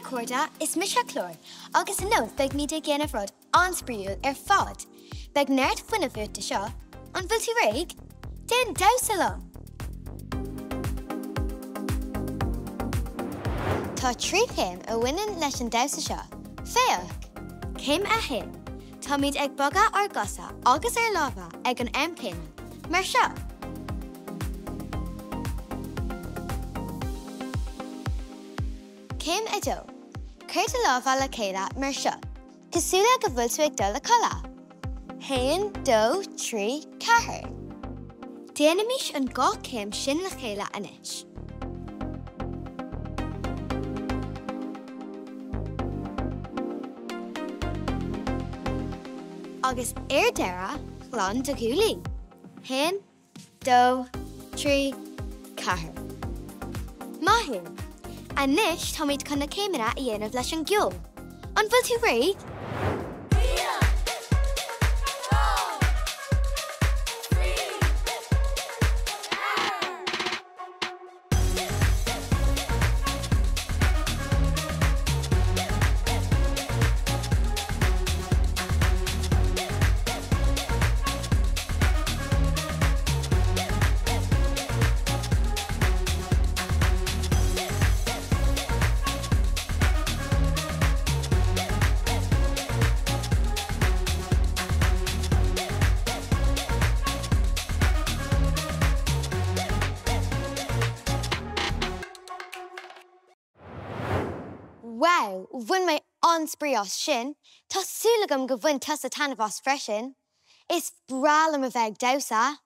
chairde, is mise Clár agus inniu beidh muid ag déanamh rud an-spraíúil ar fad. Beidh neart fuinnimh uait do seo. An bhfuil tú réidh? Déan damhsa liom! Tá 3 chéim a bhaineann leis an damhsa seo. Féach! Céim 1, Táimid ag bogadh ár gcosa agus ár lámha ag an am céanna, mar seo. Céim 2, Cuir do lámha le chéile mar seo, cosúil le go bhfuil tú ag dul a chodladh. 1, 2, 3, 4. Déanaimis an dá chéim sin le chéile anois. Agus ar deireadh, glan do ghuaillí. 1, 2, 3, 4. Maith thú! Anois táimid chun na céimeanna a dhéanamh leis an gceol. An bhfuil tú réidh? Wow! Bhain mé an-spraoi as sin! Tá súil agam go bhain tusa taitneamh as freisin! Is breá liom a bheith ag damhsa!